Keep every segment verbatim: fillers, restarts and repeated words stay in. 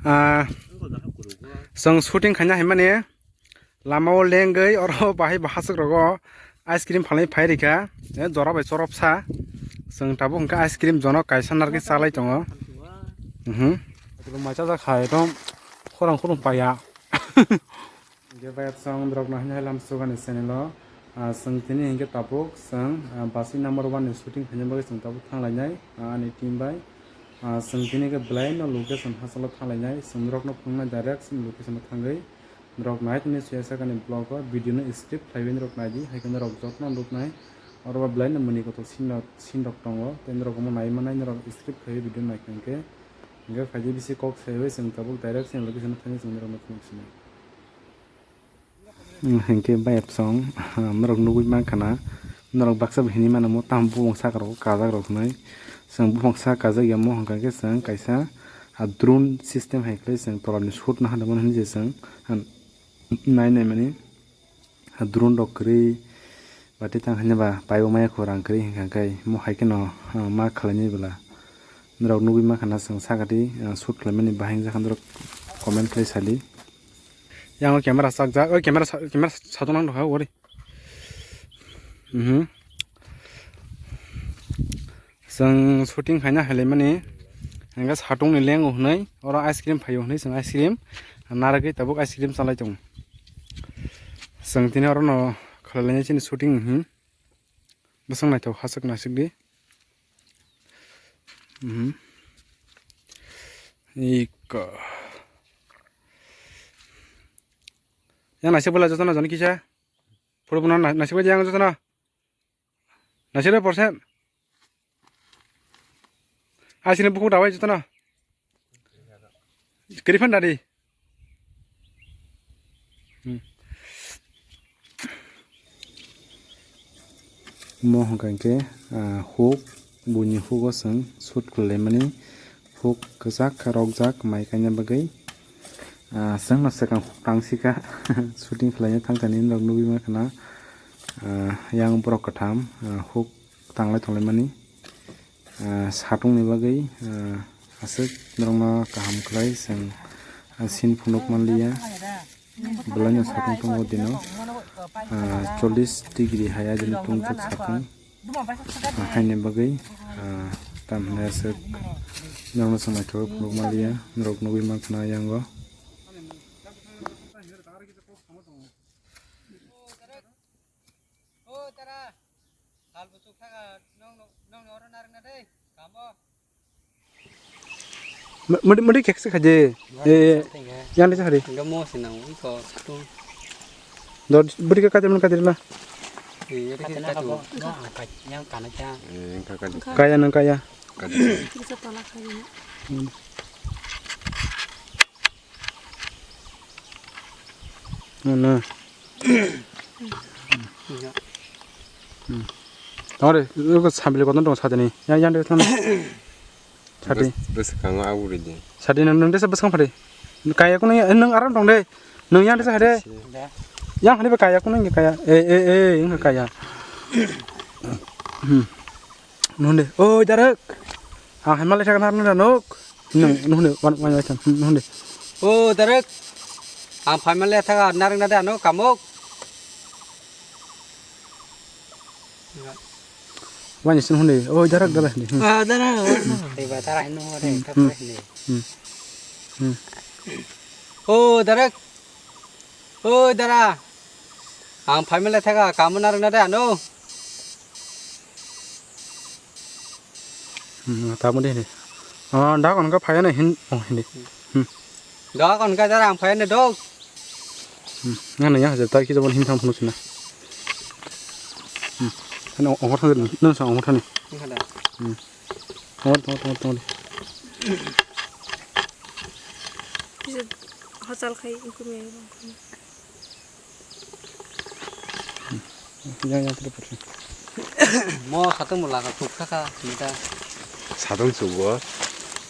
Ah, chwng shooting khaina hinmani lama o lengwi oro bahai bo hachwk rogo ice cream phalwi phai rikha, eh, jora bai chorop sa. Chwng tabuk hwnkhe ice cream jono kaisa narwgwi chalai tongo. Mhm. Maicha jak hai tong khorang khorang paya. Hingke bai chwng norok no hwnwi hai lam sugani channel o, ah, chwng tini hingke tabuk chwng, ah, basi number one ni shooting khaina bagwi chwng tabuk thanglainai, ah, ani team bai. Ah, chwng tini khe belai no location hachalo thanglainai, chwng norok no phunuknai direct chini location o thangwi. Norok nai tini suya sakani vlog o video no skip khaiwi norok naidi, hai khe norok jotono nuknai. Oro bo belai no mwnwi kotor scene rok, scene rok tongo, tei norok omo nai manai norok skip khaiwi video naikha hwnkhe. Hingke phaidi bisi kok saiwi chwng tabuk direct chini location o thangwi chwng norok no phunuk sinai. Hingke bai absong, norok nugui mankha na, norok baksa bo hinui mano mo tamo bopang saka rok kajak rok hinui. Chwng bopang saka kajak ya mo hwnka khe chwng kaisa, ah, drone system hai khe chwng tola ni shoot no hwnwi mano hinui je chwng, ah, nai nai mani, ah, drone rok kwrwi. Bati tang hwnba pai bo maya khorang kwrwi hwnka khe mo hai kheno, ah, ma khlainai bwla. Norok nugui mankha na chwng sakati, ah, shoot khlaimani bahai wngjakha norok comment khlai sadi. Yang o camera chakjak, oi camera sa-, camera satung nang rokha ori. Mhm. Chwng shooting khaina hailaimani hwnka satung ni lengo hwnwi oro ice cream phaio hwnwi chwng ice cream narwgwi tabuk ice cream chalai tongo. Chwng tini oro no khlailainai chini shooting, mhm. Bwswk naithok hachwk naisik di. Mhm. Iko. Yang naisik bwla jotono jani kisa. Photo bono na-, naisik bai yang jotono. Naisik bai porsen. Asini buku dawai jotono. Kiri phan dadi. Hmm. Mo hwnka khe, ah, huk, buini hugo chwng shoot khlaimani huk kwchak rokjak mai kaina bagwi. Ah, chwngno swkang huk tang sika shooting khlaina thangkani norok nugui mankha na, ah, yang borok kwtham, ah, huk tanglai tonglaimani. Ah, satung ni bagwi, ah, aswk norokno kaham khlai chwng, ah, sin phunuk manliya. Belai no satung tongo dino, ah, chollish degree hai ajini tungthok satung. Ah, haini bagwi, ah, tam hwnwi aswk norokno chwng naithok phunuk manliya. Norok nugui mankha na yango. O tara, sal buchuk thaka, nong, nong, nong oro narwkna de, kamo. Mudi, mudi kekse khaje. Eh, yang desa hari. Enggak mau senang, iko satu. Dor, budi ke kadir, kadir na. Iya, dikit satu. Yang kana cha. Kaya nang kaya. Kaya. Bisa tolak kali. Hmm. Mana? Iya. Hmm. Tangore, iko sambil kotor dong sadini. Yang, yang desa. Sadi. Bwskango aburi di. Sadi nang, nang desa bwskang phadi. Kaya kuno ya, nang aram tong de. Nang yang desa hade. Yang hade ba kaya kuno ya kaya. Eh, eh, eh, yang kaya. Hmm. Nunde. Oh, jarak. Ah, hemal thak nar nang nok. Nang, nunde, wan, wan, wan, nunde. Oh, jarak. Ang family thak nar nang de ano kamok. Wani sin hunde, oh, darak, darak, hmm. Ah, darak, darak. Iba darak hino hore, hmm, thap hino. Hmm. Hmm. Oh, darak. Oh, darak. Ang family thaka, kamu narwkna de ano. Hmm, tamo de hini. Ah, dak on ka phaya na hin, oh, hini. Hmm. Dak on ka darak ang phaya na dok. Hmm, ngana ya, hajar tari kisa bon himthang phunuk sina. Hmm, ano ongor thang, nang sa ongor thani. Ini kada. Hmm. Ongor, ongor, ongor, ongor. Bisa hotel khai ingkung ya. Yang, yang tidak perlu. Mo satung mo laka tuk kaka, minta. Satung sugo.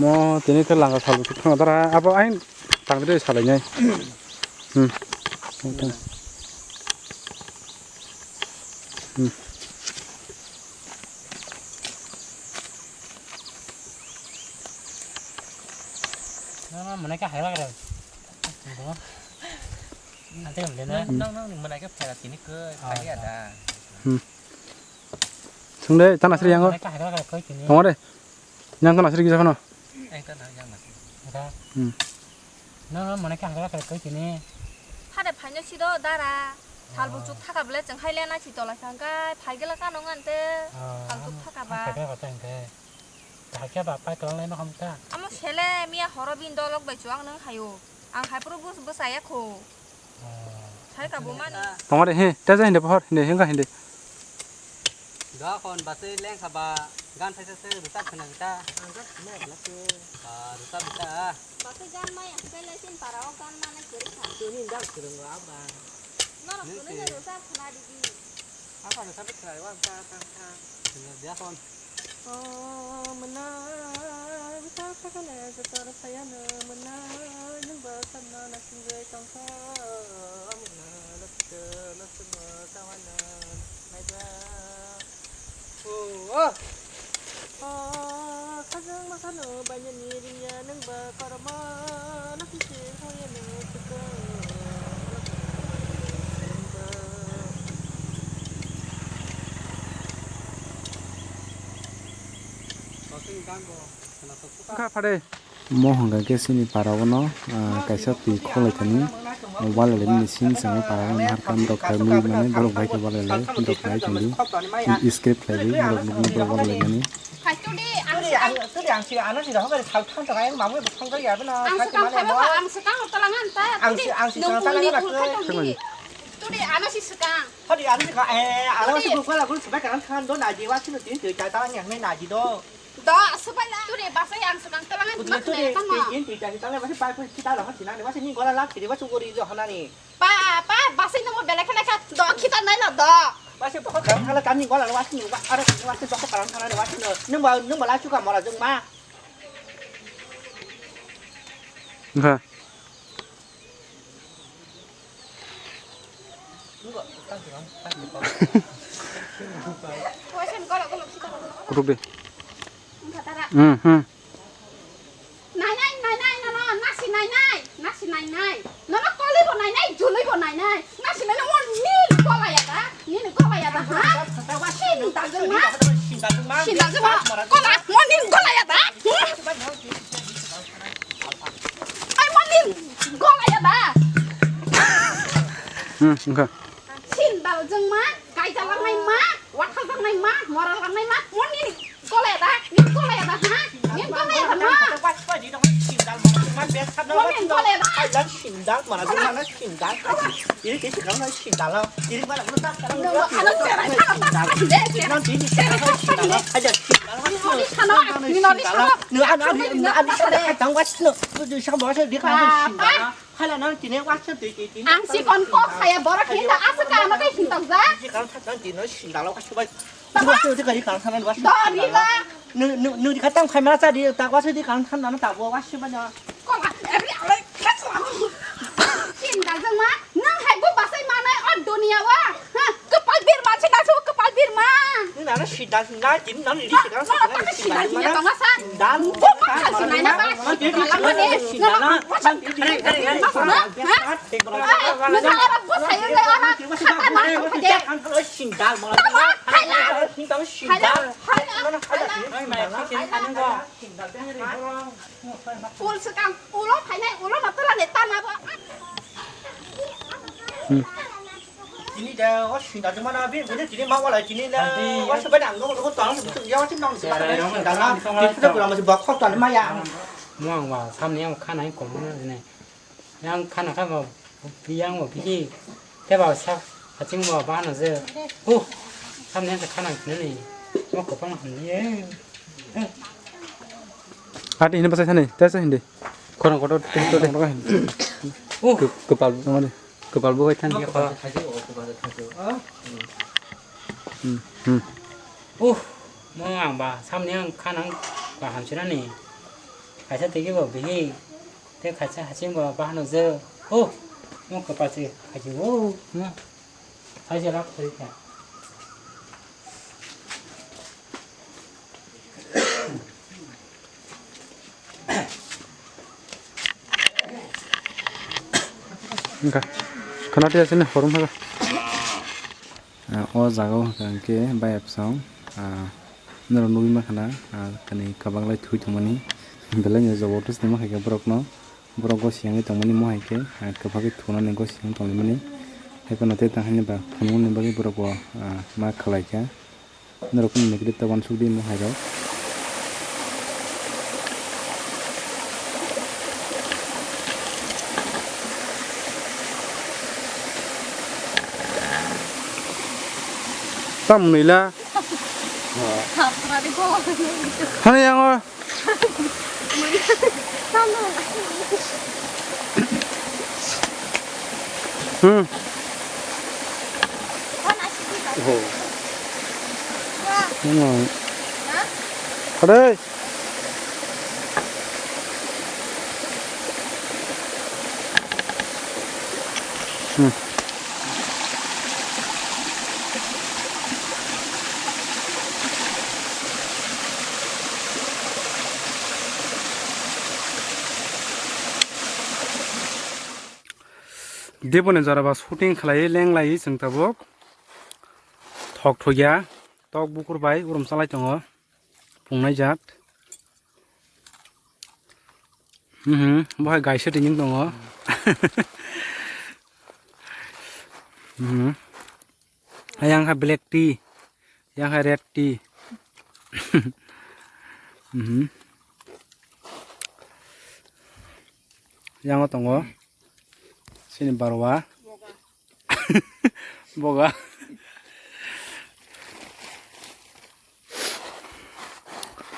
Mo tini ke laka salu tuk kaka dara, apa ain? Tang deh salai nyai. Hmm. Hmm. Mana ka hai lagre. Ante mle na. Nang nang ni mana ka phai tini ko phai ya da. Hmm. Sungde tana sri yango. Mana ka hai lagre koi tini. Tongore. Yang tana sri gisa kono. Yang tana yang na. Ada. Hmm. No no mana ka hai lagre koi tini. Hade phaino sido dara. Salbu chuk thaka bele cheng hai lena si tola sangkai phai gela kano ngante. Salbu thaka ba. Phai gela kano ngante. Hakhe ba pai kwlangnai no hamkha. Amo sele miya horo bini dolok bai chuwak nung hayo. Ang hai phuru bus bwsaya kho. Sai ka bumani. Tongore he, ta jai hinde pohor, hinde hingka hinde. Dokon basui lengkha ba gan sai sai rusak khna ta. Ang gan khna khna tu. Ah, rusak bita. Basui gan mai ang sai lai sin para o gan mana kiri kha. Tu ni dang kurung aba. Norok kunu rusak khna di. Apa na sabi khna wa ta ta ta. Dia kon. Oh, mena, bisa sakale jotor sayana, mena, nungba sabna nasingwe tongsa, mena, laksa, laksa, tawana, maiba. Oh, oh, oh, sajang masano, banyani rinya, nungba, korma, laksa, hoyana, suka, laksa, nungba. Wngkha phade. Mo hwnka khe chini para o no, ah, kaisa twi kholaithani, ah, walai laimani sini chwngwi para o no harkha borok kha mui mani borok bai khe walai lai borok nai tongdi. Script khlaiwi borok nuknwi borok walai laimani. Todi ang, todi ang si ano si rohok sal thang thang ayang mamui bwkhang bai ya bwno. Ang sakang thang thang ang sakang talang an ta. Ang si, ang si sakang talang an ta. Todi ano si sakang. Hadi ano si ka, eh, ano si bukala gul sebai kanan thang do naji wa sino tin twi ta talang yang nai naji do. Do, subai la. Turi basai ang sakang talangan. Turi, turi, tin, tin, tin, talang, masih pai pun kita lah, hati nani, masih ni gola lak, kiri, masih gori jo, hanani. Pa, pa, basai namo belai khana kha, do, kita nai la, do. Masih pokok dalam kala kami gola, masih ni, wa, ada, masih pokok dalam kala, masih no, nung ba, nung ba la chuka mora jung ma. Enggak. Kutuk deh. Hmm, hmm. Nai nai, nai nai, no, no, nasi nai nai, nasi nai nai. No, no, koli bo nai nai, jului bo nai nai. Nasi nai nai, mo nil kola ya da, nil kola ya da, ha? Sin dajung ma. Sin dajung ma. Kola, mo nil kola ya da. Hmm? Ai, mo nil kola ya da. Hmm, enggak. Sindal jeng ma, kaija langnai ma, watha langnai ma, mora langnai ma, mo nini gole da, nini gole da, ha? Nini gole da ma. Mo nini gole da. Sindal, mora jeng ma, sindal. Iri kisi kang na sindal. Iri mana mana tak kang na sindal. Nang bini kang na sindal. Aja sindal. Nini sano, nini sano. Nang ani ani ani sindal. Tang wa sino. Tu tu sang bawa sini kang na sindal. Hala nang tini wa sini tu tu. Ang si kon kok saya borok hinta asa ka ano kai hinta ja. Kang thak nang tini sindal wa sini. Wa sini tu kari kang thak nang wa sini. Dori la. Nu nu nu di khatang khai mana sa di tak wa sini kang thak nang tak wa sini mana. Kok ha, eri alai khasla. Sindal jeng ma, nang hai bo basai manai o dunia wa. Ha, kepal bir ma, sindal su kepal bir ma. Ni nana sindal na din nang di sindal sa. Sindal ma sa. Sindal. Bo ma sa sindal na ba. Sindal na. Sindal na. Sindal ma. Sindal. Ul sekang, ulo phainai, ulo no tola ne tana bo. Hmm. Tini da, o sinda juma na, bi, bi, tini ma wala, tini na, o sebai na, no, no, tang, ya, o sinda na, tini da, bura ma, bak, khok, tang, ma, ya. Muang ba, samni ang khana, ang kong, na, ne. Yang khana kha ba yang bo bigi. Te ba sa haching bo ba no je. Uh. Samni ang khana ni. Mo ko pang ham ni. Ati hini basa sani. Te sa hindi. Khorang kotor te to de. Uh. Kepal ngani. Kepal bo khai than. Hmm. Hmm. Uh. Mo ang ba samni ang khana ba hamsina ni. Kaisa tigi bo bigi. Te khaisa haching bo bahano je. Oh, mo kapal se khaji o. Mo. Khaji rak thari kha. Wngkha. Khwna tei asini horom haga. Ah, o jaga o hwnkha hwnkhe bayapsong, ah, norok nugwi mankha na, ah, kani kwbang lai thwi tongmani, belai no jobo twi swnam khaikha borok no, borok gosiyangwi tongmani mo hai khe, ah, kwbangkhe thunani gosiyang tongmani, hai phano tei tang hini ba phunuknani bagwi borok bo, ah, ma khlaikha. Norok phano nigwidi ta uansukdi mo hai rok. Tam nui la. Hani yang o. Hmm. Hmm. Hadi. Hmm. Deboni jora ba shooting khlaiwi lenglaiwi chwng tabuk thok thokya tok bukur bai urum chalai tongo pungnai jat. Mhm, bo hai gaisa tini tongo. Mhm. Yang hai black tea, yang hai red tea. Mhm. Yang o tongo sini barwa. Boga.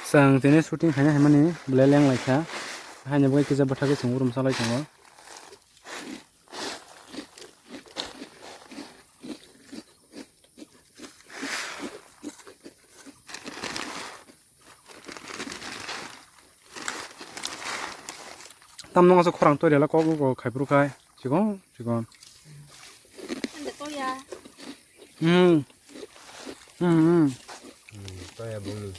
Chwng tini shooting khaina hinmani belai lenglaikha. Haino bagwi kisa bwthagwi chwng urum salai tongo. Tamno aswk khorang tori la kok kok khaiphuru khai chikon chikon. Hmm. Hmm, hmm. Hmm, toya bulu.